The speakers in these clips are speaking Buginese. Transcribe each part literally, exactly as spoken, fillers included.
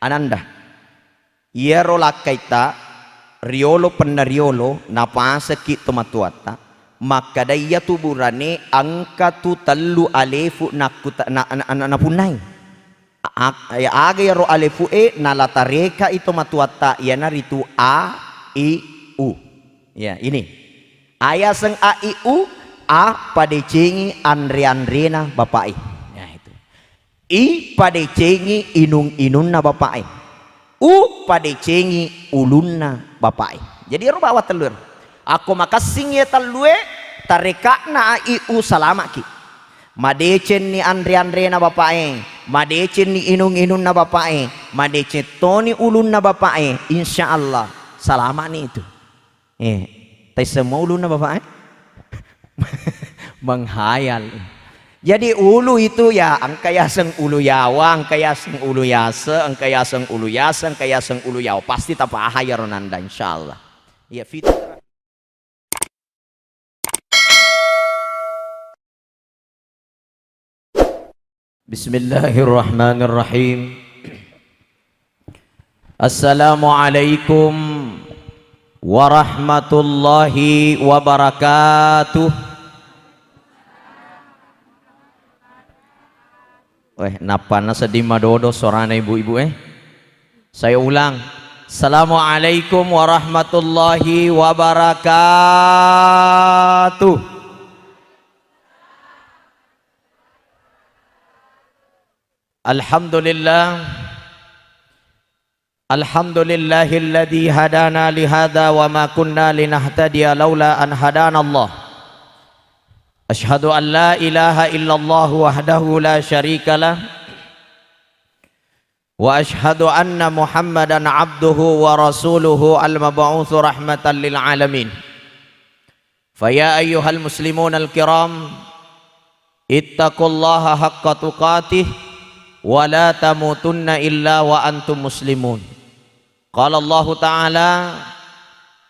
Ananda, iyaro lakkaitta riolo penna riolo napasekki tomatoatta, makkada iyatu burane engka tu tellu alefu nakkuta-, na-, na-, na-, napunnai. A-, a-, aga iyaro alefu e nalatareka'i tomatoatta, iyanaritu a, i, u. Ya, ini. Ayaseng a, i, u, a padecengi anre-anrena bapak e. Ya, itu. I padecengi inung-inunna bapak e. U padecengi ulunna bapak e. Jadi ero bawang tellu ero. Akko makessing iye tellu e, tareka'na a, i, u, salama'ki. Madecenni anre-anrena bapak e, madecenni inung-inunna bapak e, madeceng toni ulunna bapak e, insya Allah salama'ni itu. Eh, taisseng mo ulunna bapak e? Menghayal. Jadi ulu itu ya, engka yaseng ulu yawa, engka yaseng ulu yase, engka yaseng ulu yase, engka yaseng ulu yawa. Pasti tapaha yaro nanda, insya Allah. Ya, fitrah. Bismillahirrahmanirrahim. Assalamualaikum warahmatullahi wabarakatuh. Weh, nappanna sedding madodo sorana ibu-ibu e. Saya ulang. Assalamualaikum warahmatullahi wabarakatuh. Alhamdulillah. Alhamdulillahilladzi hadana lihadza wa ma kunna linahtadiya laula an hadanallah. Asyhadu an la ilaha illallah wahdahu la syarikalah. Wa asyhadu anna Muhammadan abduhu wa rasuluhu al-mab'utsu rahmatan lil alamin. Fa ya ayyuhal muslimunal kiram, ittaqullaha haqqa tuqatih wa la tamutunna illa wa antum muslimun. Qala Allahu ta'ala,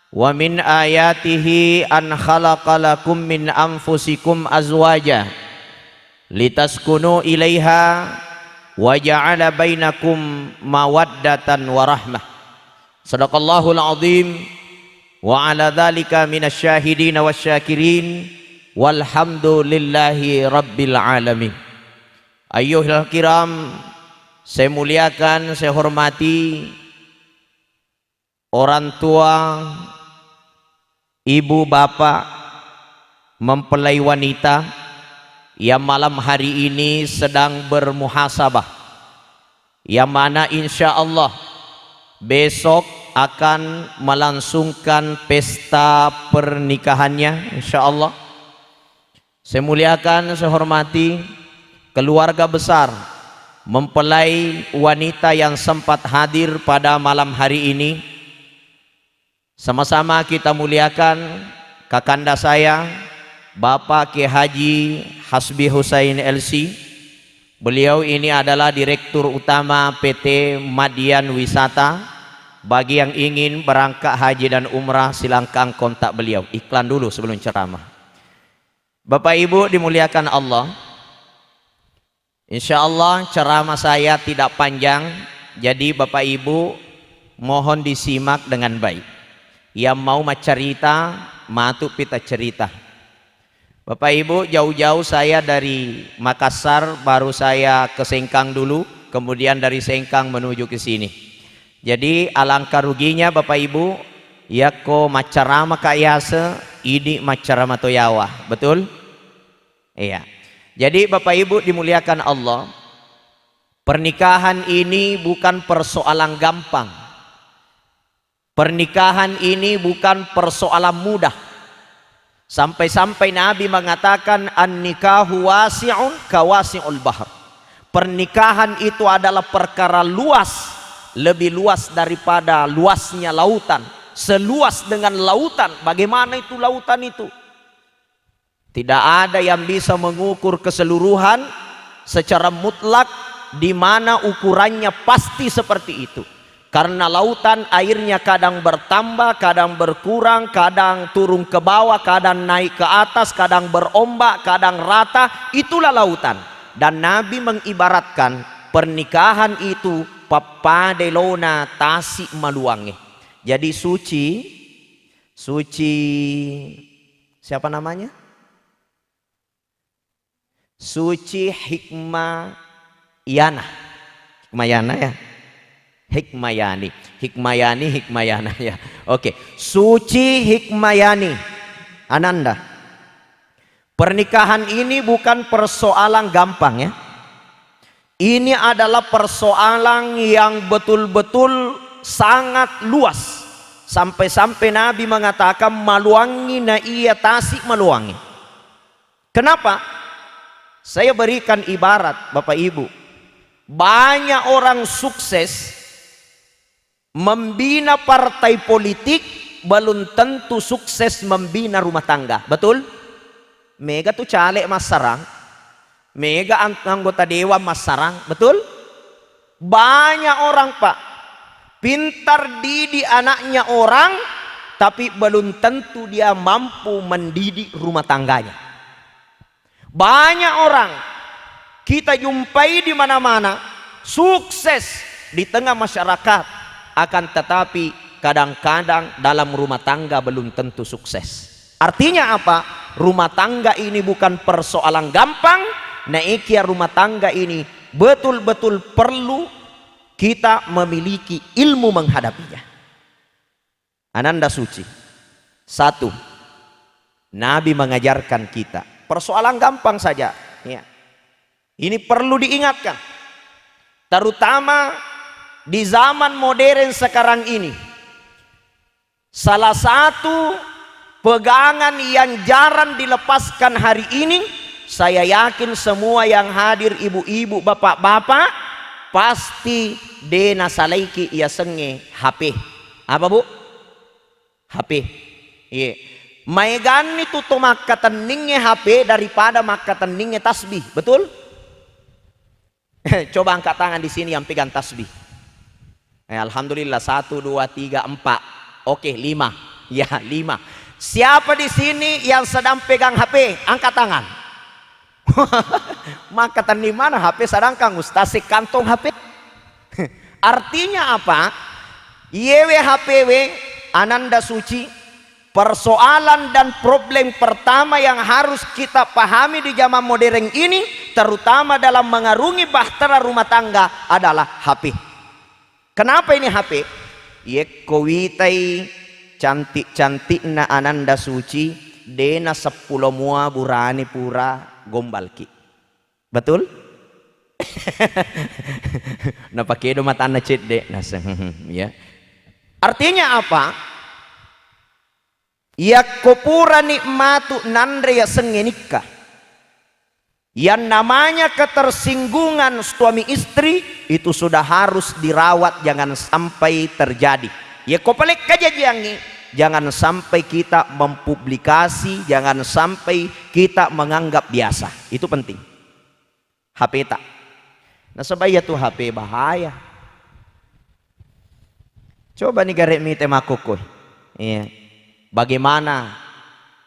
"Wa min ayatihi an khalaqa lakum min anfusikum azwaja litaskunu ilaiha wa ja'ala bainakum mawaddatan wa rahmah." Sadaqallahul azim, wa ala dzalika minasy syahidin wasy syakirin, walhamdulillahi rabbil alamin. Ayyuhal kiram, saya muliakan, saya hormati orang tua, ibu, bapak, mempelai wanita yang malam hari ini sedang bermuhasabah, yang mana insya Allah besok akan melangsungkan pesta pernikahannya, insya Allah. Saya muliakan, saya hormati keluarga besar mempelai wanita yang sempat hadir pada malam hari ini. Sama-sama kita muliakan kakanda saya, Bapak Kiai Haji Hasbi Husain L C. Beliau ini adalah Direktur Utama P T Madian Wisata. Bagi yang ingin berangkat haji dan umrah, silangkang kontak beliau. Iklan dulu sebelum ceramah. Bapak Ibu dimuliakan Allah, insya Allah ceramah saya tidak panjang, jadi Bapak Ibu mohon disimak dengan baik. Yang mau macerita, matu pita cerita. Bapak Ibu, jauh-jauh saya dari Makassar, baru saya ke Sengkang dulu, kemudian dari Sengkang menuju ke sini. Jadi alangkah ruginya Bapak Ibu, yakko maccarama ka yase, idi maccarama to yawa. Betul? Iya. Jadi Bapak Ibu dimuliakan Allah, pernikahan ini bukan persoalan gampang. Pernikahan ini bukan persoalan mudah. Sampai-sampai Nabi mengatakan, "An-nikahu wasi'un kawasi'ul bahr." Pernikahan itu adalah perkara luas, lebih luas daripada luasnya lautan. Seluas dengan lautan, bagaimana itu lautan itu? Tidak ada yang bisa mengukur keseluruhan secara mutlak di mana ukurannya pasti seperti itu. Karena lautan airnya kadang bertambah, kadang berkurang, kadang turun ke bawah, kadang naik ke atas, kadang berombak, kadang rata, itulah lautan. Dan Nabi mengibaratkan pernikahan itu pappada lona Tasi Maluangnge. Jadi Suci, Suci siapa namanya? Suci Hikmayana. Hikmayana ya. Hikmayani. Hikmayani, Hikmayana ya. Oke. Suci Hikmayani. Ananda. Pernikahan ini bukan persoalan gampang ya. Ini adalah persoalan yang betul-betul sangat luas. Sampai-sampai Nabi mengatakan, "Maluangi na iya Tasi Maluangi." Kenapa? Saya berikan ibarat, Bapak Ibu. Banyak orang sukses membina partai politik, belum tentu sukses membina rumah tangga. Betul? Mega tu caleg massarang, mega an-, anggota dewan massarang. Betul? Banyak orang, Pak, pintar didik anaknya orang, tapi belum tentu dia mampu mendidik rumah tangganya. Banyak orang kita jumpai di mana-mana, sukses di tengah masyarakat, akan tetapi kadang-kadang dalam rumah tangga belum tentu sukses. Artinya apa? Rumah tangga ini bukan persoalan gampang, naikia rumah tangga ini betul-betul perlu kita memiliki ilmu menghadapinya. Ananda Suci. Satu, Nabi mengajarkan kita. Persoalan gampang saja. Ya. Ini perlu diingatkan. Terutama di zaman modern sekarang ini. Salah satu pegangan yang jarang dilepaskan hari ini, saya yakin semua yang hadir, ibu-ibu, bapak-bapak, pasti de nasalaiki yasengnge H P. Apa, Bu? H P. Iye. Maeganni tu to makkatenningnge H P daripada makkatenningnge tasbih. Betul? Coba angkat tangan di sini yang pegang tasbih. Eh, alhamdulillah, satu, dua, tiga, empat. Oke, lima. Ya, lima. Siapa di sini yang sedang pegang H P? Angkat tangan. Makkatenning mana H P, sedangkan ustaz si kantong H P? Artinya apa? Yewe H P we, Ananda Suci, persoalan dan problem pertama yang harus kita pahami di zaman modern ini, terutama dalam mengarungi bahtera rumah tangga, adalah H P. Kenapa ini H P? Yekko witai cantik-cantikna Ananda Suci, dena seppulo mua burane pura gombalki. Betul? Napakedo matanna cedde, naseng, ya. Artinya apa? Yakko purani matu nanre yasengnge nikka. Yang namanya ketersinggungan suami istri itu sudah harus dirawat, jangan sampai terjadi. Yakko palekka jajiangngi, jangan sampai kita mempublikasi, jangan sampai kita menganggap biasa. Itu penting. H P ta. Nasaba iyatu H P bahaya. Coba ni gare mite makkokkoe. Iya. Bagaimana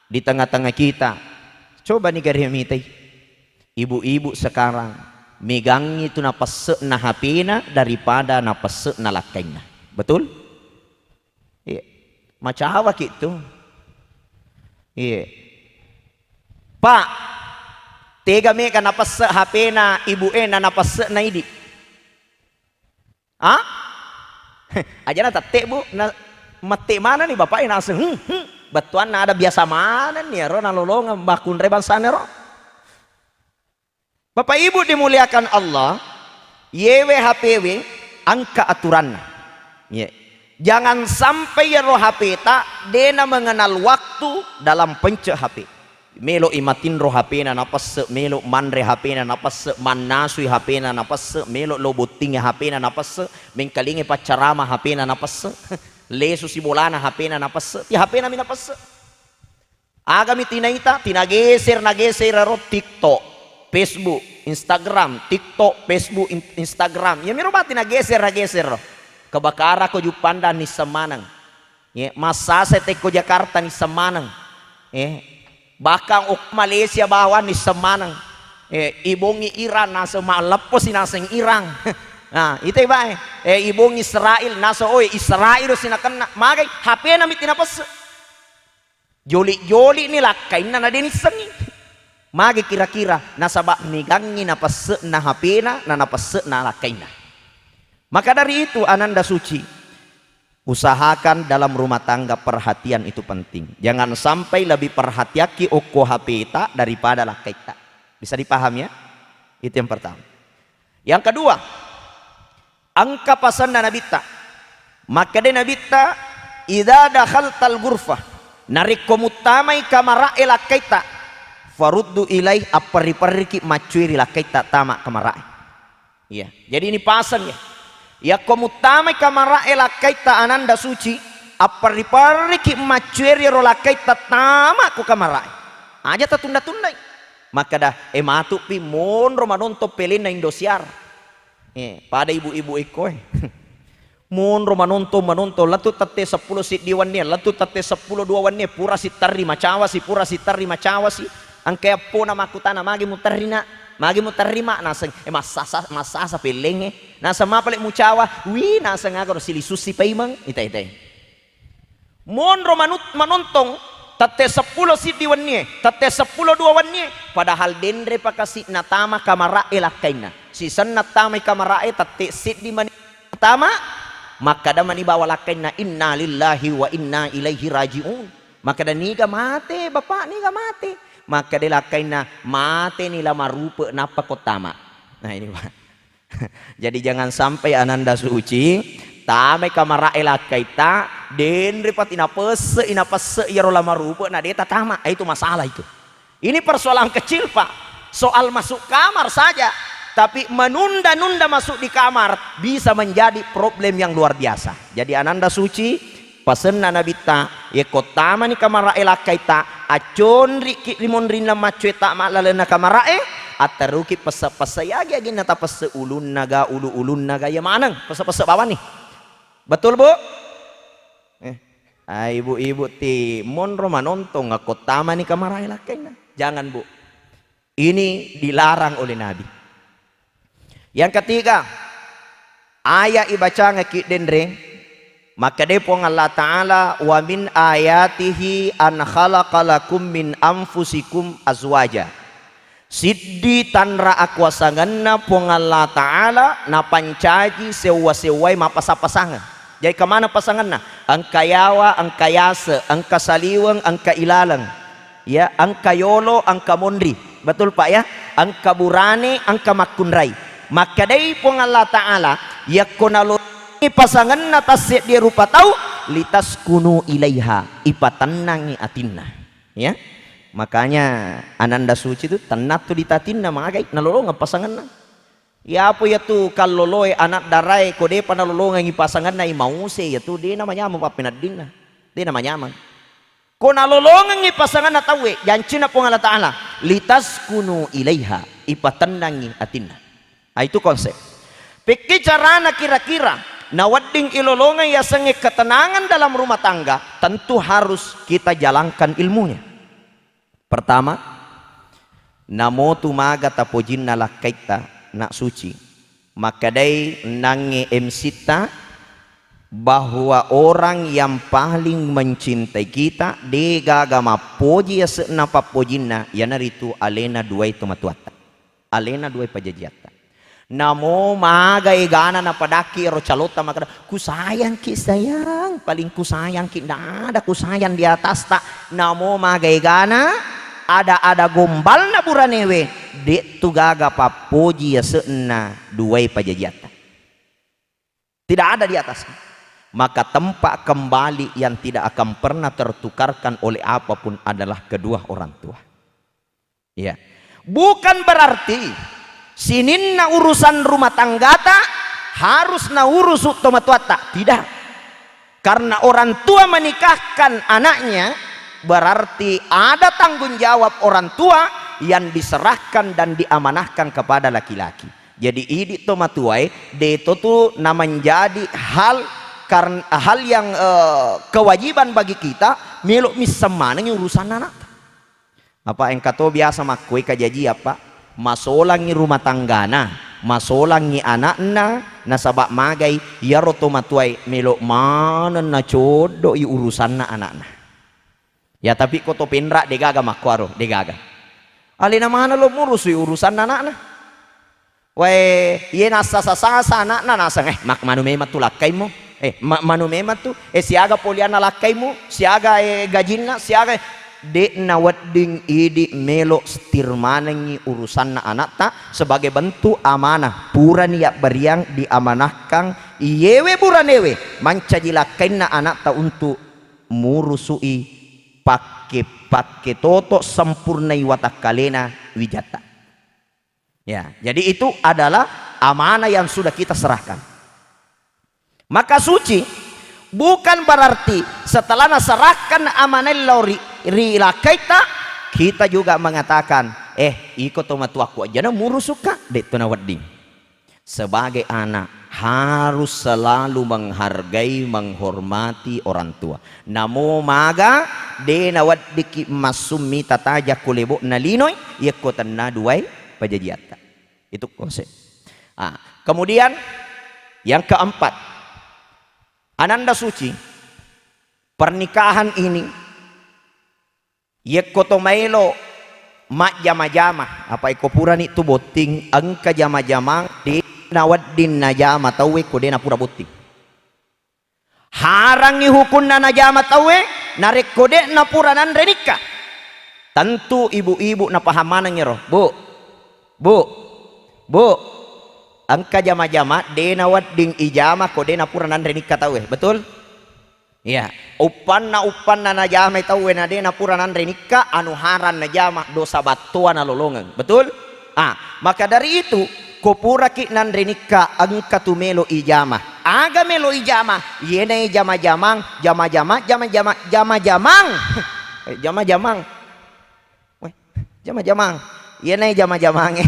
di tengah-tengah kita? Coba ni gare mitei. Ibu-ibu sekarang megangngi tu napesse'na H P-na daripada napesse'na lakkainna. Betul? Iya. Macawaki tu. Iya. Pak, tega mega napesse' H P-na ibu e na napesse' na idi? Ah? Ajana tette, Bu, na mette manenni bapak e naseng, hmm, hmm. Bettuanna ada biasa manenni ero nalolongeng bakkunre bangsana ero. Bapak Ibu dimuliakan Allah, yewe H P we, angka aturanna. Ye. Jangan sampai yero H P ta dena mengenal waktu dalam pence H P. Melo i matinro H P-na napesse, melo manre H P-na napesse, mannasui H P-na napesse, melo lo bottingi H P-na napesse, mengkalingi paccarama H P-na napesse, lesu sibolana H P-na napesse, ti H P-na mi napesse. Agami tinaita, tinageser, nageser ro TikTok, Facebook, Instagram, TikTok, Facebook, In-, Instagram. Iya miro mati nageser, nageser ro. Kebakara ko Juppandang nisseng maneng. Ye, massase tekko Jakarta nisseng maneng. Eh, bahkan ok Malaysia bawang nisseng maneng. Eh, ibongi Iran naseng malleppo si naseng Iran. Nah, ite bae. Eh, ibong Israel, naso oe Israel sinakenna. Magai H P-na mi tinapesse. Joli-joli ni lakkainna na denissengi. Magi kira-kira nasaba nigangi napesse'na H P-na, na napesse'na lakkainna. Maka dari itu, Ananda Suci, usahakan dalam rumah tangga perhatian itu penting. Jangan sampai lebih perhatiaki okko H P-ta daripada lakkaitta. Bisa dipahami, ya? Itu yang pertama. Yang kedua, engka pasenna Nabitta. Makkeda Nabitta, "Idza dakhaltal ghurfah," narekko muttamai kamara'e lakkaitta, "faruddu ilaih," apperri-perriki maccue ri lakkaitta tama kamara'e. Iya. Jadi ini paseng, ya. Yakko muttamai kamara'e lakkaitta, Ananda Suci, apperri-perriki maccue ri ro lakkaitta tama ko kamara'e. Aja tatunda-tundai. Makkeda, "Eh, matupi monro manontong pelenna Indosiar." Eh, pada ibu-ibu ikko, eh. Monro manontong, manontong, lettu tette seppulo siddi wennie, lettu tette seppulo dua wennie, pura sitterri macawasi, pura sitterri macawasi. Engka eppona makkutana, "Magi muterri, Nak? Magi muterri, Mak?" Naseng, eh, massasa, massasa pellengnge. Naseng, "Mapa le mucawa?" "Wi," naseng, "agaro silisussi paimeng." Ita-ita. Monro manut-, manontong, tette seppulo siddi wennie, tette seppulo dua wennie, padahal denre pakasi natama kamara'e lakkainna. Sisenna tamai kamara'e, tette siddi mani tama, makkeda mani bawa lakkainna, "Inna lillahi wa inna ilaihi raji'un." Makkeda, "Niga mate, Bapak, niga mate?" Makkeda lakkainna, "Mate ni la marupe nappa ko tama." Nah, ini, Pak. Jadi jangan sampai Ananda Suci tamai kamara'e lakkaitta, denre pati napesse, napesse iyaro la marupe, na de tatama. Eh, itu masalah itu. Ini persoalan kecil, Pak. Soal masuk kamar saja. Tapi menunda-nunda masuk di kamar bisa menjadi problem yang luar biasa. Jadi Ananda Suci, pasenna Nabitta, yekko tamani kamara'e lakkaitta, acconriki ri monrinna maccue tama lalenna kamara'e, atteruki pesse-pesse, yagi-aginna tapesse, ulunna ga, ulu-ulunna ga, iya maneng pesse-pesse bawani. Betul, Bu? Eh, ah, ibu-ibu ti monro manontong akko tamani kamara'e lakkainna. Jangan, Bu. Ini dilarang oleh Nabi. Yang ketiga, ayat ibacangaki denre, makkeda Puang Allah Ta'ala, "Wa min ayatihi an khalaqa lakum min anfusikum azwaja." Siddi tanra akuasangenna Puang Allah Ta'ala napancaji sewwa-sewwae mappasang-pasangeng. Jadi kemana pasangenna? Engka yawa, engka yase, engka saliweng, engka ilaleng. Ya, engka yolo, engka monri. Betul, Pak, ya? Engka burane, engka makkunrai. Makkedai Puang Allah Ta'ala, yakko nalolongi pasangenna tasseddi rupa tau, "Litaskunu ilaiha," ipatennangi atinna. Ya. Makanya Ananda Suci tu tennattu ditatinna magai nalolongeng pasangenna. Yapo yatu kalloloe anak darae ko depa nalolongengi pasangenna i mause yatu de namanyameng pappeneddinna. De namanyameng. Ko nalolongengngi pasanganna tauwe, jancina Puang Allah Ta'ala, "Litaskunu ilaiha," ipatennangngi atinna. Ah, itu konsep. Pekki carana kira-kira nawedding ilolongeng yasengnge ketenangan dalam rumah tangga, tentu harus kita jalankan ilmunya. Pertama, namotu maga tapojinna lakkaitta, nak suci. Makkedai nangnge M C ta, bahwa orang yang paling mencintai kita, degaga mappoji yase'na pappojinna, iyanaritu alena duai tomatoatta, alena duai pajajiatta. Namo maga egana napadakki ero calotta makkeda, "Kusayangki sayang, paling kusayangki, ndak ada kusayang di atasta." Namo maga egana, ada-ada gombalna buranewe, de'tu gaga pappoji yase'na duai pajajiatta. Tidak ada di atasnya. Maka tempat kembali yang tidak akan pernah tertukarkan oleh apapun adalah kedua orang tua. Iya. Bukan berarti sininna urusan rumah tanggata harus naurusu tomatoatta. Tidak. Karena orang tua menikahkan anaknya, berarti ada tanggung jawab orang tua yang diserahkan dan diamanahkan kepada laki-laki. Jadi idi tomatoae, deto tu na menjadi hal karn-, hal yang, eh, kewajiban bagi kita, melo misseng manengi urusan anak. Apa engka to biasa makkoi kajaji apa? Masolangi rumah tanggana. Masolangngi ana'na, nasaba magai iyaro tomatoae melo maneng nacoddo'i urusanna ana'na. Ya, tapi ko to penra degaga makkuaro, degaga. Alena maneng lo murusui urusanna ana'na. Wae, iye nassasa-sasa ana'na naseng, eh, mak-, manu memang tu lakkaimmu. Eh, ma-, manu memang tu, eh, siaga polianna lakkaimmu, siaga, eh, gajinna, siaga, de'na wedding idi melo setir manengngi urusanna ana'ta sebagai bentuk amanah. Purani yabbariang diamanahkan iyewe buranewe mancaji lakkainna ana'ta untuk murusui pakke-, pakke toto sempurnai watakkalena wijatta. Ya, jadi itu adalah amanah yang sudah kita serahkan. Maka suci bukan berarti setelah naserahkan amanah lao ri, ri lakkaita, kita juga mengatakan, "Eh, iko tomatoakku ajana murusukka, de' to nawedding." Sebagai anak harus selalu menghargai, menghormati orang tua. Namo maga de' naweddikki massummi tataja ko lebo'na linoi, yekko tenna duai pajajiatta. Itu konsep. Ah, kemudian yang keempat, ananda suci, pernikahan ini, yekko to maelo majjama-jama, apa iko purani tu botting, engka jama-jamang, de' nawedding najama tauwe ko de' napura botting. Harangngi hukunna najama tauwe, narekko de' napura nanre nikka. Tentu ibu-ibu napaham maneng ero. Bu, bu, bu, engka jama-jama, de' nawedding ijama ko de' napura nanre nikka tauwe. Betul? Iya. Uppanna, uppanna najamai tauwe na de' napura nanre nikka, anu harang najama, dosa battoa nalolongeng. Betul? Ah, maka dari itu, ko puraki nanre nikka, engka tu melo ijama. Aga melo ijama? Iyena jama-jamang, jama-jama, jama-jama, jama-jamang. Eh, jama-jamang. Weh, jama-jamang. Iyena jama-jamange.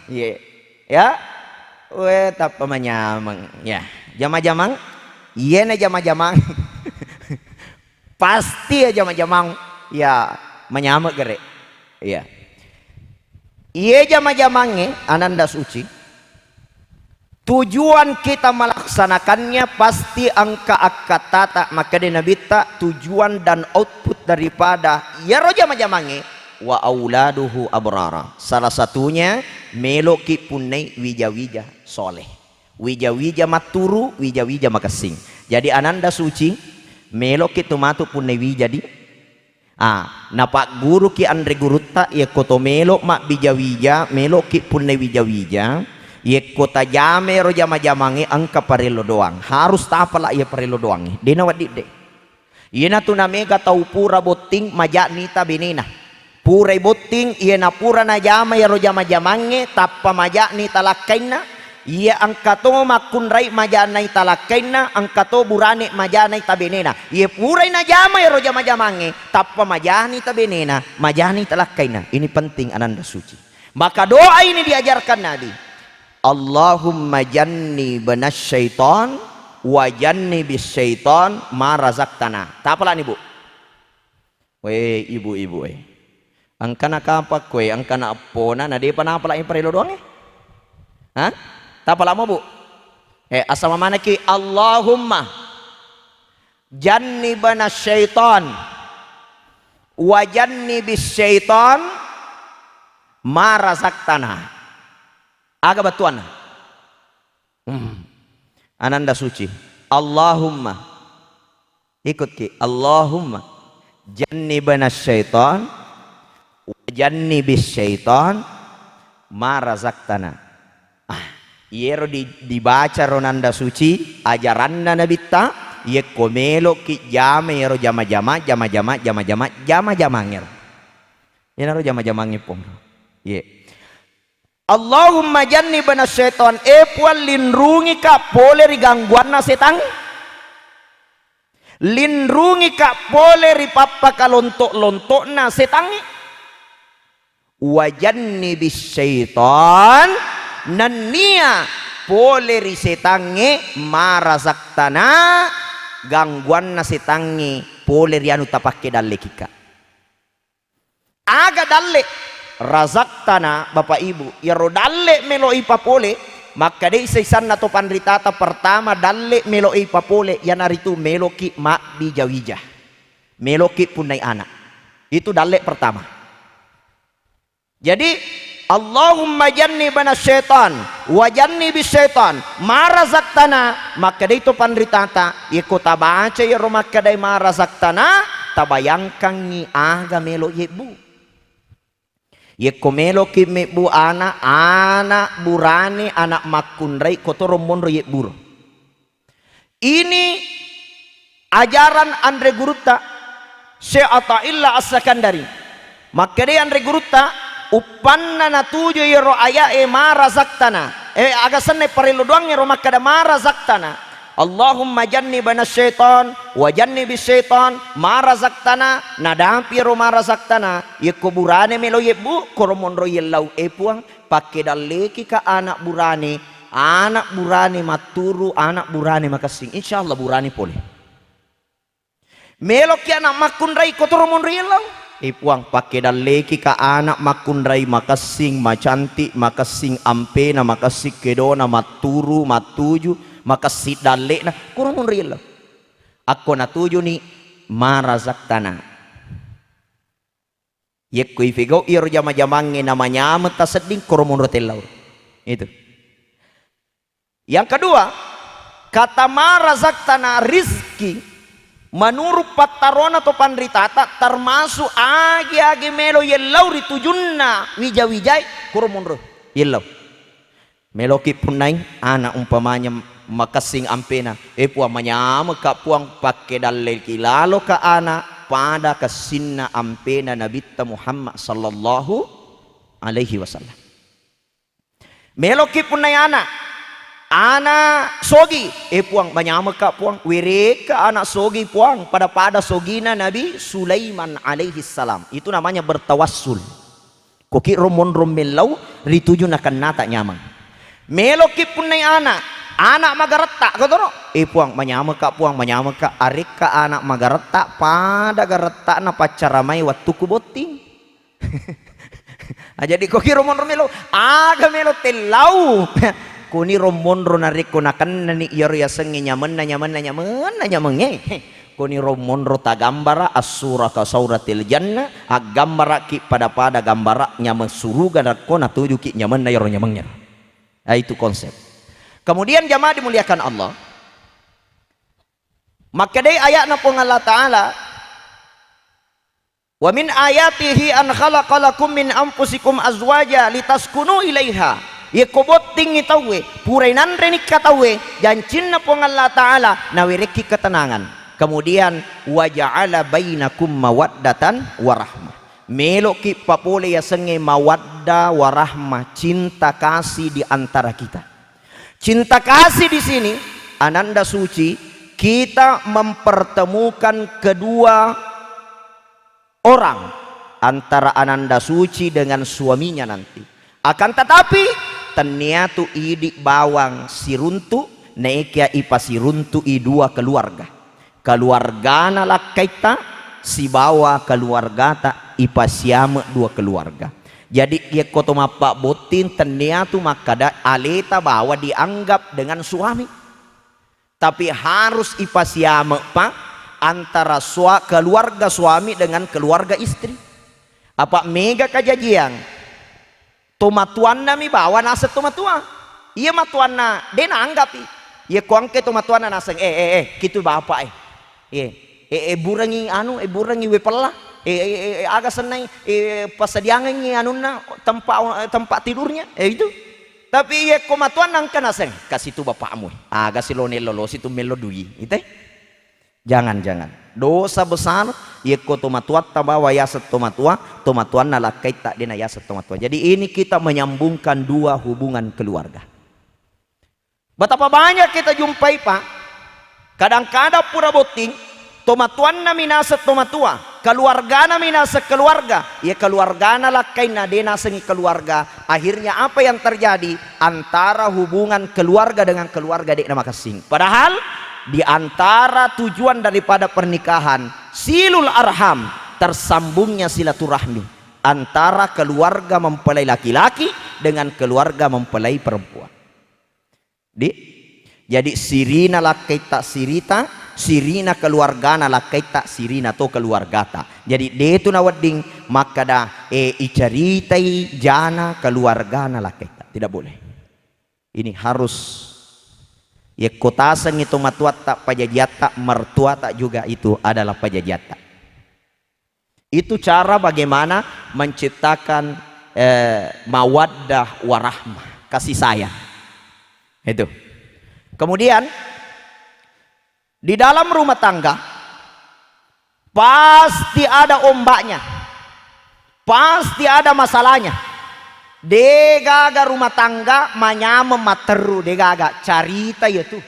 Iye. Ya. Weh, tappa manyameng. Ya. Jama-jamang. Iyena jama-jamang. Pasti ya jama-jamang. Ya, manyameng gere. Iya. Iye jama-jamangnge, ananda suci, tujuan kita melaksanakannya pasti engka akkattata. Makkeda Nabitta, tujuan dan output daripada iyaro jama-jamangnge, wa auladuhu abrara. Salah satunya, meloki punnai wija-wija soleh. Wija-wija matturu, wija-wija makessing. Jadi ananda suci, meloki tu matu punnai wija di Ah, napagguruki anre gurutta, yekko to melo mabbija-wija, meloki punnai wija-wija, yekko tajama ero jama-jamangnge engka parello doang, harus tapala iya parello doangnge, de' nawedding de'. Iyanatu namega tau pura botting maja'ni ta benena. Purai botting, iyana pura najama ero jama-jamangnge, tappa maja'ni ta lakkainna, Iya engka to makkunrai majanai talakkainna, engka to burane majanai tabenena. Iye purai najama ero jama-jamangnge, tappa majani tabenena, majani talakkainna. Ini penting ananda suci. Maka doa ini diajarkan Nabi. Allahumma jannibna syaitan wa jannibis syaitan ma razaqtana. Tapalani, Bu. Wé, ibu-ibu, é. Engkana kapang koé, engkana eppona, na dé'pa napalai parello doangngé? Hah? Tapalamo, Bu? Eh, asama manekki, Allahumma jannibna syaitan wa jannibis syaitan ma razaqtana. Aga bettuanna? Hmm. Ananda suci. Allahumma. Ikutki. Allahumma jannibna syaitan wa jannibis syaitan ma razaqtana. Ah, iyero di, dibaca ro nanda suci, ajaranna Nabitta, iyekko meloki jama iyero jama-jama, jama-jama, jama-jama, jama-jamangngero. Iyanaro jama-jamangngé pong. Iye. Allahumma jannibna syaitan, é Puang, linrungika polé ri gangguanna sétang. Linrungika polé ri pappakalonto-lonto'na sétangngé. Wa jannibis syaitan, nenniya polé ri sétangngé ma razaqtana, gangguanna sétangngé polé ri anu tapakké dallekika. Aga dalle? Razaqtana, Bapak Ibu, iyaro dalle melo ipapole, Makkedai saisanna to panritata pertama dalle melo ipapole, iyanaritu meloki mabbija-wija. Meloki punnai anak. Itu dalle pertama. Jadi, Allahumma jannibna syaitan wa jannibis syaitan ma razaqtana, makkedai to panritata, yekko tabaca iyaro makkedai ma razaqtana, tabayangkangngi aga melo yebbu. Yekko meloki mebbu ana, ana burane, ana makkunrai, kotoro monro yebburo. Ini ajaran anre gurutta Syekh Athaillah As-Sakandari. Makkedai anre gurutta, uppanna natuju iyaro aya'e ma razaqtana. Eh, aga senna parellu doang ero makkeda ma razaqtana. Allahumma jannibna syaitan wa jannibis syaitan ma razaqtana, nadapi ero ma razaqtana, yekko burane melo yebbu, koro monro yellau, e Puang, pakkedallekika anak burane, anak burane matturu, anak burane makessing. Insyaallah burane pole. Meloki anak makkunrai, kotoro monro yellau. E Puang, pakkedallekika anak makkunrai makessing, macantik, makessing ampena, makessing kedona, matturu, mattuju, makessing dalle'na, koro monro yellau. Akko natujuni ma razaqtana. Yekko ifegau iyaro jama-jamangnge namanyameng tasedding, koro monro tellau. Itu. Yang kedua, kata ma razaqtana, rizki, menurut pattarona to panritata, termasuk agi-agi melo yellau ri tujunna wija-wijai, koro monro yellau. Meloki punnai ana umpamanya makessing ampena, e Puang, manyamekka Puang, pakkedalleki laloka ana pada kessinna ampena Nabitta Muhammad sallallahu alaihi wasallam. Meloki punnai ana, ana sogi, e Puang, manyamekka Puang, werekka ana sogi Puang, pada-pada sogina Nabi Sulaiman alaihi salam. Itu namanya bertawassul. Koki ro monro mellau ri tuju nakennata nyameng. Meloki punnai ana, ana magaretta, kotoro. E Puang, manyamekka Puang, manyamekka, arekka ana magaretta pada garettana paccaramai wettukku botting. Ah, jadi koki ro monro melo, aga melo tellau. Koni ro monro narekko nakennani iyaro yasengnge nyamenna, nyamenna, nyamenna, nyamengnge. Koni ro monro tagambara assuraka sauratil jannah, aggambaraki pada-pada gambara nyameng suruga, nakko natujuki nyamenna iyaro nyamengnge. Ah, itu konsep. Kemudian jamaah dimuliakan Allah, makkedai ayatna Puang Allah Ta'ala, "Wa min ayatihi an khalaqa lakum min anfusikum azwaja litaskunu ilaiha." Yekko bottingngi tauwe, purai nanrenikka tauwe, jancinna Puang Allah Ta'ala nawerekki ketenangan. Kemudian, "Wa ja'ala bainakum mawaddatan wa rahmah." Meloki papole yasengnge mawadda wa rahmah, cinta kasih di antara kita. Cinta kasih di sini, Ananda Suci, kita mempertemukan kedua orang antara Ananda Suci dengan suaminya nanti. Akan tetapi, tennia tu idi bawang siruntu, naekia ipasiruntu i dua keluarga. Keluargana lakkaitta sibawa keluargata ipasiame dua keluarga. Jadi, yekko to mappabbotting, tennia tu makkada aleta bawa dianggap dengan suami. Tapi harus ipasiame'pa antara sua-, keluarga suami dengan keluarga istri. Apa mega kajajiang, tomatuannami bawa naseng tomatua. Iya matuanna de naanggapi. Iya ko angke tomatuanna naseng, "Eh, eh, eh, kitu bapak, eh. Eh, eh, eh, burangi anu, eh, burangi we pella. Eh, eh, eh, eh, aga sennai, eh, passadiangengi anunna, tempat, eh, tempat tidurnya." Eh, itu. Tapi yekko matuanna engka naseng, "Kasi tu bapakmu, aga si lo nello lo si tu mello dui." Ite? Jangan, jangan. Dosa besar, yekko tomatuatta bawa yaseng tomatua, tomatuanna lakkaitta dena yaseng tomatua. Jadi ini kita menyambungkan dua hubungan keluarga. Betapa banyak kita jumpai, Pak, kadang-kadang pura botting, tomatuanna minaseng tomatua, keluargana minaseng keluarga, ya keluargana lakkainna de nasengi keluarga. Akhirnya apa yang terjadi? Antara hubungan keluarga dengan keluarga de'na makessing. Padahal di antara tujuan daripada pernikahan, silul arham, tersambungnya silaturahmi antara keluarga mempelai laki-laki dengan keluarga mempelai perempuan. Di? Jadi sirina lakkaitta sirita, sirina keluargana lakkaitta sirina to keluargata. Jadi de tu nawedding makkada, eh, icaritai jana keluargana lakkaitta. Tidak boleh. Ini harus, yekko tasengngi tomatuatta, pajajiatta, mertuata juga itu adalah pajajiatta. Itu cara bagaimana menciptakan, eh, mawaddah warahmah, kasih sayang. Itu. Kemudian, di dalam rumah tangga pasti ada ombaknya, pasti ada masalahnya. Degaga rumah tangga manyameng matteru, degaga, carita iya tu.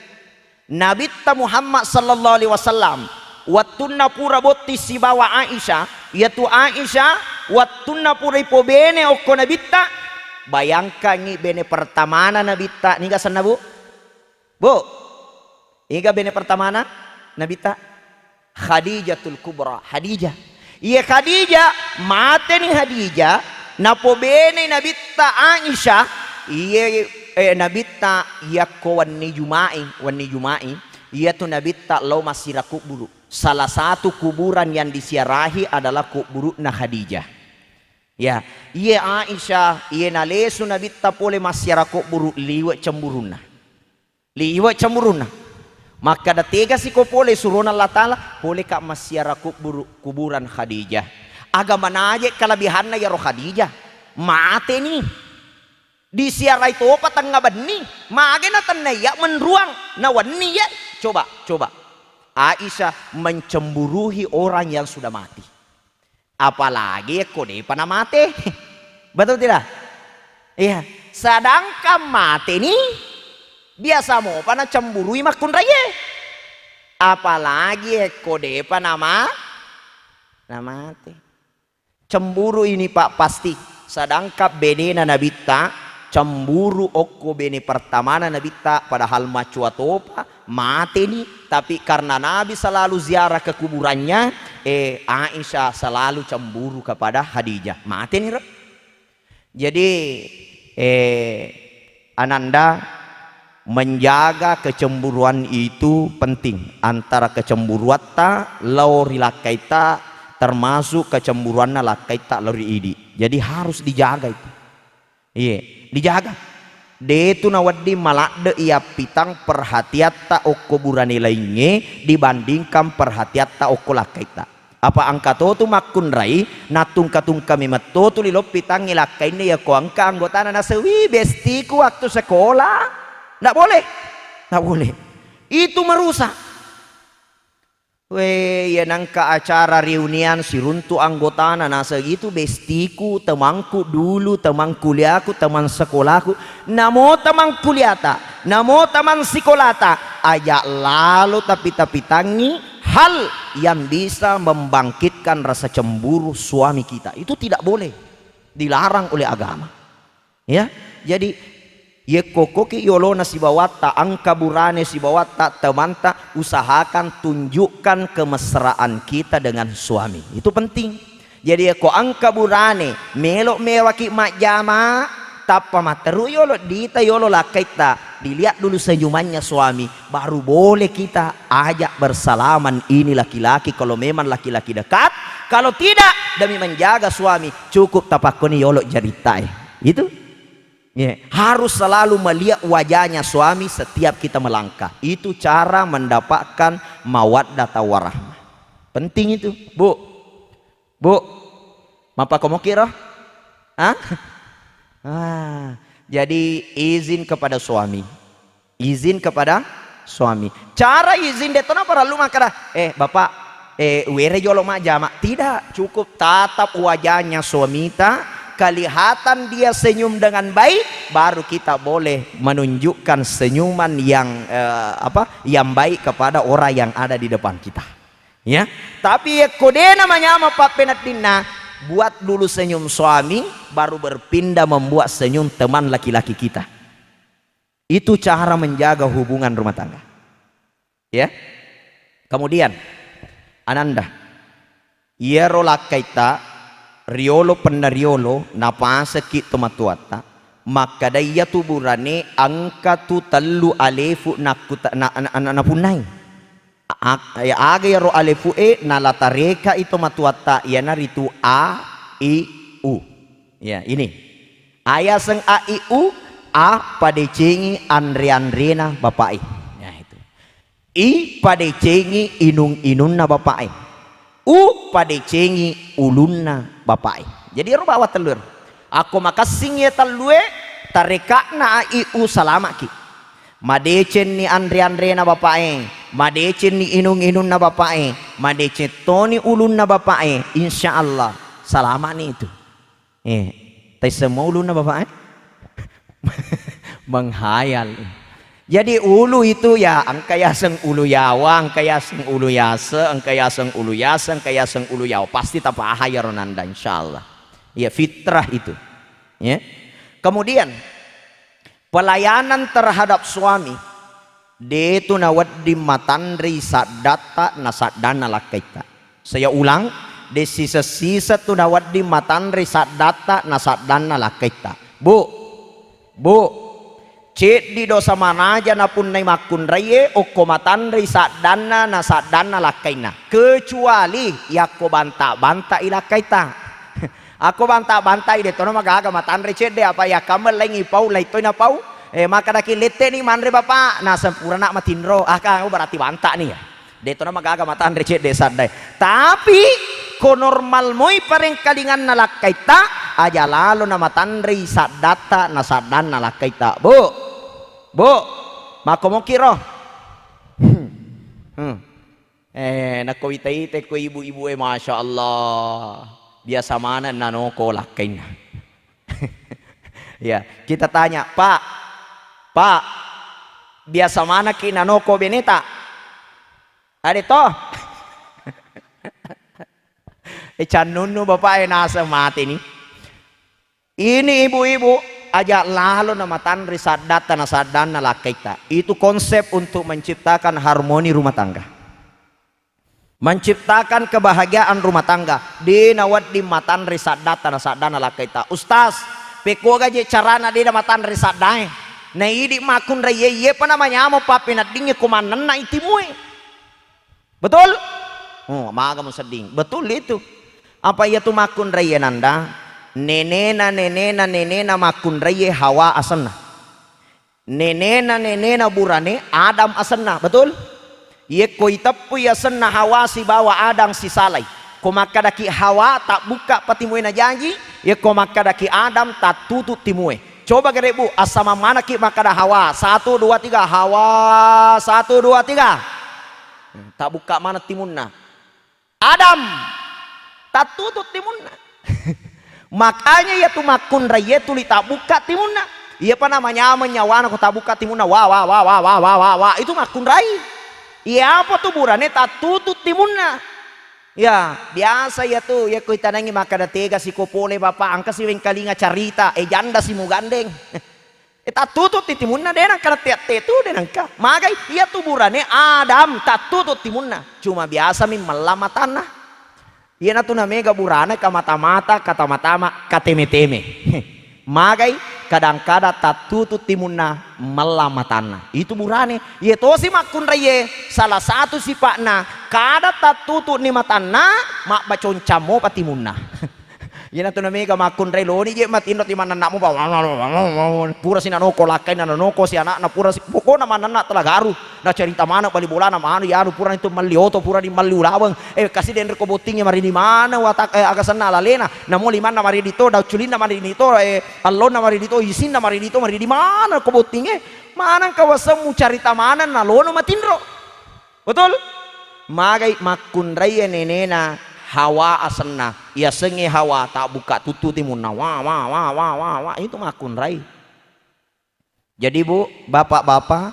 Nabitta Muhammad sallallahu alaihi wasallam, wettunna pura botting sibawa Aisyah, iyatu Aisyah wettunna pura ipobene okko Nabitta, bayangkangngi bene pertamana Nabitta, niga senna, Bu? Bu, iga bene pertamana Nabitta? Khadijatul Kubra, Khadijah. Iye Khadijah, mateni Khadijah, napobene Nabitta Aisyah, iye, eh, Nabitta yakko wenni Juma'i, wenni Juma'i, iyatu Nabitta lao massira kubburu. Salah satu kuburan yang disiarahi adalah kubburuna Khadijah. Ya, iye Aisyah, iye nalesu Nabitta pole massiara kubburu, liwe cemburunna. Liwe cemburunna. Makkada, "Tega siko pole surona Allah Ta'ala, poleka massiara kubburu, kuburan Khadijah." Aga manaje kalabihanna yaro Khadijah? Mateni. Disiarai topa tengnga benni. Mage natennaiya menruang, nawenni ya. Coba, coba. Aisyah mencemburuhi orang yang sudah mati. Apalagi yakko depa namate. Betul tidak? Iya. Sedangkan mateni, biasa mopa nacemburui makkunraie. Apalagi yakko depa nama, namate. Cemburu ini, Pak, pasti. Sedangkan benena Nabitta cemburu okko bene pertamana Nabitta, padahal macua topa, mateni, tapi karena Nabi selalu ziarah ke kuburannya, eh, Aisyah selalu cemburu kepada Khadijah. Mateni, Ro. Jadi, eh, Ananda, menjaga kecemburuan itu penting, antara kecemburuatta lao ri lakkaita, termasuk kecemburuanna lakkaita lao ri idi. Jadi harus dijaga itu. Iye, dijaga. De tu nawedding maladde iyappitang perhatiatta okko burane laingnge dibandingkan perhatiatta okko lakkaita. Apa engka to tu makkunrai, nattungka-tungka memetto tu liloppitangngi lakkainna yako engka anggotana naseng, "Wih, bestiku waktu sekolah." Ndak boleh. Ndak boleh. Itu merusak. We, iya nangka acara reunian siruntu anggotana, naseng itu bestiku, temangku dulu, temang kuliahku, temang sekolaku, namo temang kuliata, namo temang sikolata, aja lalo tapi-tapitangngi hal yang bisa membangkitkan rasa cemburu suami kita. Itu tidak boleh, dilarang oleh agama. Ya, jadi, yekko koki yolona sibawatta, engka burane sibawatta, temanta, usahakan tunjukkan kemesraan kita dengan suami. Itu penting. Jadi, yekko engka burane, melo mewaki majjama, tappa matteru yolo dita, yolo lakkaitta, dilihat dulu senyumannya suami, baru boleh kita ajak bersalaman ini laki-laki, kalau memang laki-laki dekat. Kalau tidak, demi menjaga suami, cukup tapakkoni yolo jarittae. Itu. Ya, harus selalu melihat wajahnya suami setiap kita melangkah. Itu cara mendapatkan mawaddah warahmah. Penting itu, Bu. Bu, mappakomoki ro? Hah? Ah, jadi izin kepada suami. Izin kepada suami. Cara izin de tona parellu makkada, "Eh, Bapak, eh, were jolo majjama." Tidak, cukup tatap wajahnya suamita, kelihatan dia senyum dengan baik, baru kita boleh menunjukkan senyuman yang, eh, apa, yang baik kepada orang yang ada di depan kita. Ya, tapi yekko dena manyama pappeneddinna, buat dulu senyum suami, baru berpindah membuat senyum teman laki-laki kita. Itu cara menjaga hubungan rumah tangga. Ya. Kemudian, Ananda, iyaro lakkaitta riolo penna riolo napaseki tomatuatta, Makkeda iyatu burane engka tu tellu alefu nakkuta-, na, na, na, napunnai. A-, ya, aga iyaro alefu'e nala tarekai to matuatta, iyanaritu a, i, u. Ya, ini. Ayaseng a, i, u, a padecengi anre-anrena bapa'e. Ya, itu. I padecengi inung-inunna bapa'e. U padecengi ulunna bapa'e. Jadi ero bawang tellu ero. Akko makessing iye tellue, tareka'na a, i, u, salama'ki. Madecenni anre-anrena bapa'e, madecenni inung-inunna bapa'e, madeceng toni ulunna bapa'e, insya Allah salama'ni itu. Eh, taisseng mo ulunna bapa'e? Menghayal. Jadi ulu itu ya engka yaseng ulu yawa, engka yaseng ulu yase, engka yaseng ulu yase, engka yaseng ulu yawa. Pasti tapaha iyaro nanda, insya Allah. Ya, fitrah itu. Ya. Kemudian, pelayanan terhadap suami, de tu nawedding matanrei saddatta na saddanna lakkaitta. Saya ulang, de siseng-siseng tu nawedding matanrei saddatta na saddanna lakkaitta. Bu, Bu, ceddi dosa manaja napunnai makkunraie okko matanrei saddanna na saddanna lakkainna. Kecuali yakko banta-bantai lakkaitta. Akko banta-bantai, de tono magaga matanre cedde, apa yakkameng laingi pau, laitoi napau. Eh, makkadaki, "Letteni manre, Bapak." Naseng, "Purana matinro." Ah, kan berarti bantani ya. De tono magaga matanre cedde saddae. Tapi ko normal moi parengkalinganna lakkaitta, aja lalo na matanrei saddatta na saddanna lakkaitta. Bu, Bu, makko moki ro. Hmm. Eh, nakko wita-ita ko ibu-ibu e, masya Allah, biasa maneng nanoko lakkainna. Ya, kita tanya, "Pak, Pak, biasa manekki nanoko beneta?" Ade to? Eh, cannunnu bapak e naseng mate ni. Ini ibu-ibu, aja lalo na matanre saddatta na saddanna lakkaitta. Itu konsep untuk menciptakan harmoni rumah tangga. Menciptakan kebahagiaan rumah tangga. De nawedding matanre saddatta na saddanna lakkaitta. Ustaz, pekkoga je carana de na matanre saddae? Na idi makkunrai ye, ye pa na manyameng pappeneddingnge ko mannenna itimue. Betul? Oh, maga musedding. Betul itu. Apa iyatu makkunraie nanda? Nenena, nenena, nenena makkunraie Hawa asenna. Nenena, nenena burane Adam asenna. Betul? Yekko iteppui asenna Hawa sibawa Adam sisalai. Ko makkadaki Hawa, tabbukka pa timue najaji, yekko makkadaki Adam, tattutu timue. Coba gere, Bu, assamang manekki makkada Hawa. Satu, dua, tiga. Hawa, satu, dua, tiga. Hmm, tabbukka maneng timunna. Adam, tattutu timunna. Makanya iyatu makkunrai e tuli tabbukka timunna. Iyapa namanyameng nyawana ko tabbukka timunna. Wa, wa, wa. Itu makkunrai. Iyapa tu burane tattutu timunna. Ya, biasa iyatu, iyako itanangi makkada tega siko pole, Bapak, engka siwengkalinga carita, eh, janda si mugandeng. Eh, tattutu ti timunna, de nengka natte-atte tu, de nengka. Magai, iyatu burane Adam, tattutu timunna. Cuma biasa mi mella matanna. Iyanatu namega burane kamata-mata, katama-tama, kateme-teme. Magai, kadang-kadang tattutu timunna, mella matanna. Itu burane. Iye tosi makkunraie, salah satu sipa'na, kada tattutu ni matanna, mabbaconcang mopa timunna. Iyanatu namega makkunrai loni je matinro ti mannenna'mu, pura si nanoko lakkainna, nanoko si ana'na, pura si, pokokna mannenna tala garu. Nacarita maneng bali bolana, manu yanu purani tu melli oto, purani melli ulaweng. Eh, kasi denre ko bottingnge maridi maneng watak, eh, aga senna lalena. Namo limanna maridi to, dauculinna maridi to, eh, allonna maridi to, isinna maridi to, maridi maneng ko bottingnge. Maneng kawasemmu carita maneng nalono matinro. Betul? Magai makkunrai nenena Hawa asenna. Yasengnge Hawa, tabbukka tuttu timunna. Wa, wa, wa, wa, wa, wa. Itu makkunrai. Jadi, Bu, Bapak-bapak,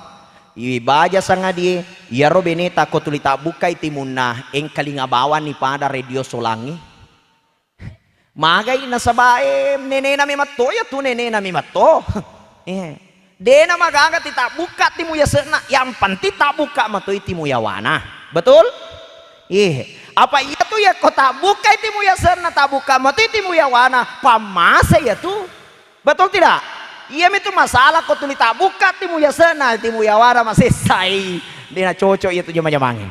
ibaja sangadie, iyaro beneta ko tuli tabbukkai timunna, engkalinga bawanni pada radio solangnge. Magai nasaba, eh, nenena mematto, ya tu nenena mematto. Eh, dena magaga ti tabbukka timu yase'na, yang penting tabbukka matoi timu yawana. Betul? Iya. Apa iya tu ya ko tabbukkai timu yase'na, tabbukka matoi timu yawana, pammase ya tu. Betul tidak? Iyami tu masalah ko tuli tabbukka timu yasena, timu yawara masessai. Dena cocok iya tu jama-jamangnge.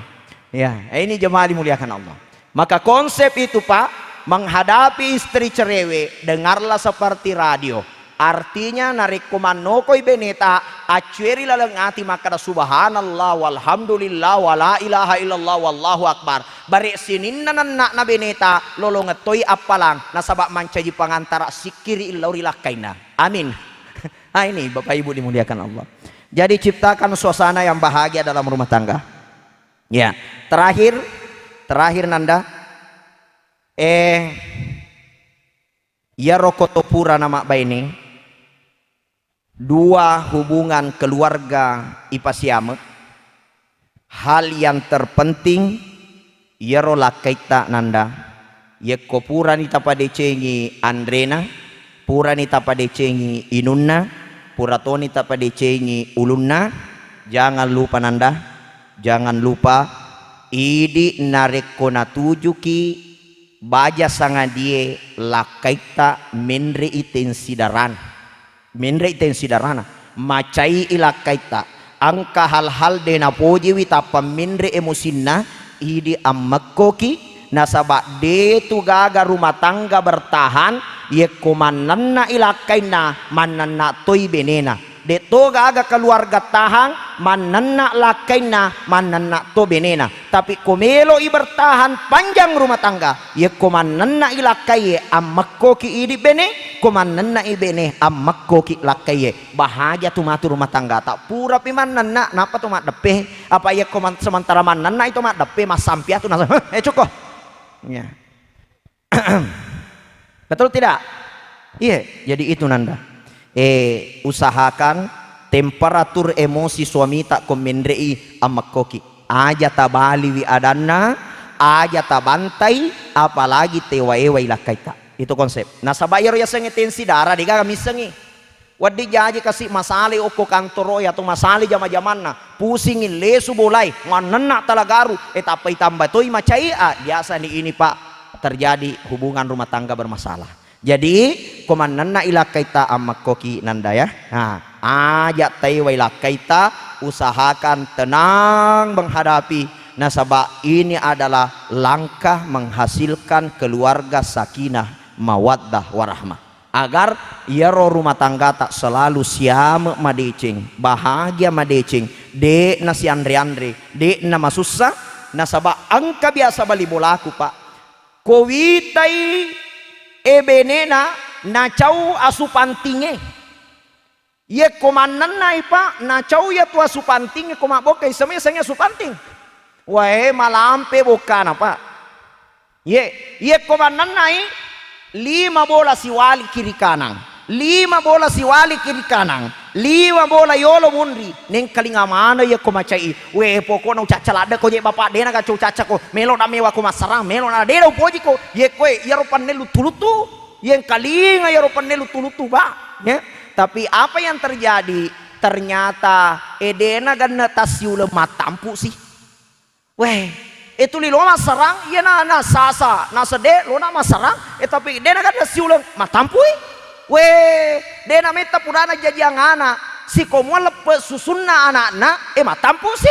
Ya, ini jemaah dimuliakan Allah. Maka konsep itu, Pak, menghadapi istri cerewet, dengarlah seperti radio. Artinya, narekko mannokoi beneta, accueri laleng ati makkada, "Subhanallah, walhamdulillah, wala ilaha illallah, wallahu akbar." Bare sininna nenna'na beneta, lolongettoi appalang, nasaba mancaji pangantara sikkiri lao ri lakkainna. Amin. Ah, ini Bapak Ibu dimuliakan Allah. Jadi ciptakan suasana yang bahagia dalam rumah tangga. Ya, terakhir, terakhir Nanda, eh, iyaro ko to purana mabbaine, dua hubungan keluarga ipasiame, hal yang terpenting iyaro lakkaitta Nanda. Yekko purani tapadecengi anrena, purani tapadecengi inunna, pura toni tapadecengi ulunna, jangan lupa Nanda, jangan lupa, idi narekko natujuki baja sangadie lakkaitta menre'i tensi darana. Menre'i tensi darana, macai'i lakkaitta. Engka hal-hal de napojiwi tappa menre emosinna, idi ammekkoki, nasaba de tu gaga rumah tangga bertahan yekko mannenna'i lakkainna, mannenna toi benena. De to gaga keluarga tahang mannenna lakkainna, mannenna to benena. Tapi ko melo'i bertahan panjang rumah tangga, yekko mannenna'i lakkaiye, ammekkoki idi bene, ko mannenna'i bene, ammekkoki lakkaiye. Bahagia tu matu rumah tanggata. Purapi mannenna, nappa to maddeppe. Apa yekko man-, sementara mannenna'i to maddeppe, massampi atu nasa, "Heh, eh, cukko." Ya. Betul tidak? Iya, jadi itu Nanda. Eh, usahakan temperatur emosi suamita ko menre'i ammekkoki. Aja tabaliwi adanna, aja tabantai, apalagi tewa-ewai lakkaita. Itu konsep. Nasaba iyaro yasengnge tensi dara, degaga missengngi. Wedding jaji kasi masalai okko kantoroe atau masalai jama-jamanna, pusingi lesu bolae, mannenna talagaru, eh, tappa itamba toi macai, ah, biasa ni ini, Pak, terjadi hubungan rumah tangga bermasalah. Jadi, ko mannenna i lakkaita ammekkoki Nanda ya. Nah, aja taiwai lakkaita, usahakan tenang menghadapi, nasaba ini adalah langkah menghasilkan keluarga sakinah, mawaddah, warahmah. Agar iyaro rumah tanggata selalu siame madeceng, bahagia madeceng, de'na sianre-anre, de'na masussa, nasaba engka biasa bali bolaku, Pak. Ko witai e benena nacau asu pantingnge. Yekko mannennai, Pak, nacau iyatu asu pantingnge ko mabbokka, isemmi sengnge asu panting. Wae, malampe bokkana, Pak. Ye, yekko mannennai, lima bola siwali kiri kanang, lima bola siwali kiri kanang, lima bola yolo munri, nengkalinga maneng yekko macai. We, pokokna ucacca ladde ko je, Bapak, dena gaco ucacca ko, melo na mewa ko massarang, melo na dena upoji ko, yekko e, iyaro pannellu tulutu, yengkalinga iyaro pannellu tulutu, Pak. Ya. Tapi apa yang terjadi? Ternyata, eh, dena ganna tassiuleng mattampu sih. Weh, e tuli lo massarang, iya na, na sasa, na sedde, lo na massarang, e tapi de na gada siuleng, matampui. Weh, de na metta purana jajiang ana, sikomuang leppe susunna anakna, e matampu si.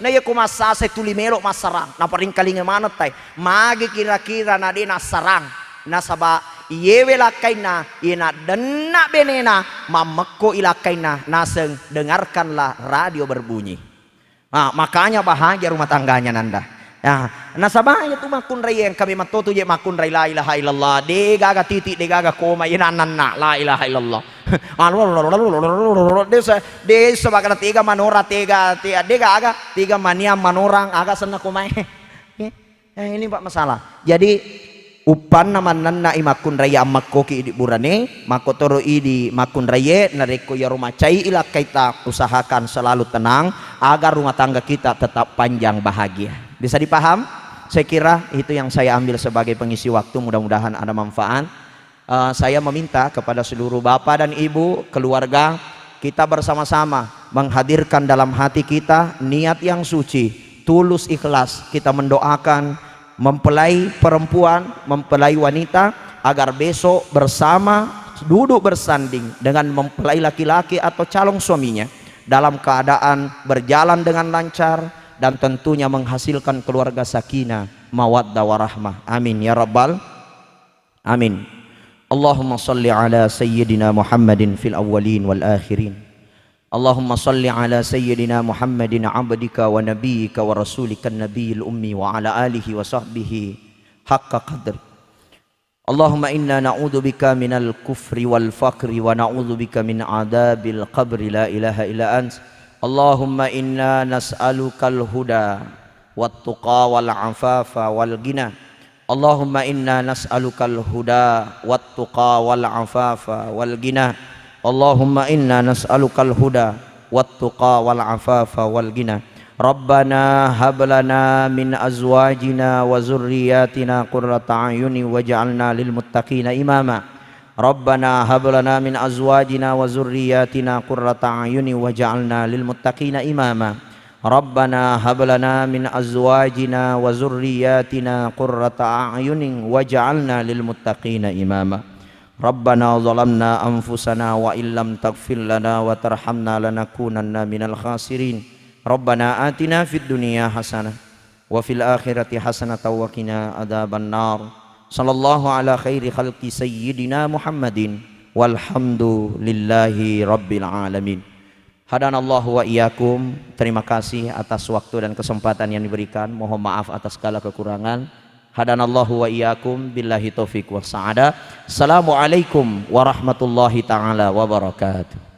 Na iya ko massasa tuli melo massarang, na paringkalinge maneng tai. Magi kira-kira na de nassarang, nasaba iyewe lakkainna, iye na denna benena, mammekko i lakkainna, naseng dengarkanlah radio berbunyi. Ah, makanya bahagia rumah tangganya Nanda. Ya, nasaba iya tu makkunrai engka memang to tu je makkunrai la ilaha illallah. De gaga titik, de gaga koma, iya nananna la ilaha illallah. Desa, desa bagana tega manora, tega, tega, de gaga, tega mania manorang, aga senna komae. Eh, ini, Pak, masalah. Jadi, uppanna mannenna i makkunrai ammekkoki idi burane, makkotoro idi makkunraie, narekko iyaro macai i lakkaita, usahakan selalu tenang agar rumah tangga kita tetap panjang bahagia. Bisa dipaham? Saya kira itu yang saya ambil sebagai pengisi waktu, mudah-mudahan ada manfaat. Eh, saya meminta kepada seluruh bapak dan ibu, keluarga, kita bersama-sama menghadirkan dalam hati kita niat yang suci, tulus ikhlas, kita mendoakan mempelai perempuan, mempelai wanita, agar besok bersama duduk bersanding dengan mempelai laki-laki atau calon suaminya dalam keadaan berjalan dengan lancar dan tentunya menghasilkan keluarga sakinah, mawaddah, warahmah. Amin ya rabbal amin. Allahumma salli ala sayyidina Muhammadin fil awwalin wal akhirin. Allahumma salli ala sayyidina Muhammadin abdika wa nabiyyika wa rasulika nabiyil ummi wa ala alihi wa sahbihi haqqa qadri. Allahumma inna na'udzubika minal kufri wal faqri wa na'udzubika min adzabil qabri, la ilaha illa ant. Allahumma inna nas'alukal huda wat tuqa wal afafa wal ghina. Allahumma inna nas'alukal huda wat tuqa wal afafa wal ghina. Allahumma inna nas'alukal huda wat tuqa wal afafa wal ghina. Rabbana hab lana min azwajina wa dzurriyyatina qurrata a'yunin waj'alna lil muttaqina imama. Rabbana hab lana min azwajina wa dzurriyyatina qurrata a'yunin waj'alna lil muttaqina imama. Rabbana hab lana min azwajina wa dzurriyyatina qurrata a'yunin waj'alna lil muttaqina imama. Rabbana zalamna anfusana wa illam taghfir lana wa tarhamna lanakunanna minal khasirin. Rabbana atina fid dunya hasanah wa fil akhirati hasanatan wa qina adzabannar. Sallallahu ala khairi khalqi sayyidina Muhammadin walhamdulillahi rabbil alamin. Hadanallahu wa iyyakum. Terima kasih atas waktu dan kesempatan yang diberikan. Mohon maaf atas segala kekurangan. Hadanallahu wa iyyakum. Billahi taufiq wa sa'adah. Assalamualaikum warahmatullahi taala wabarakatuh.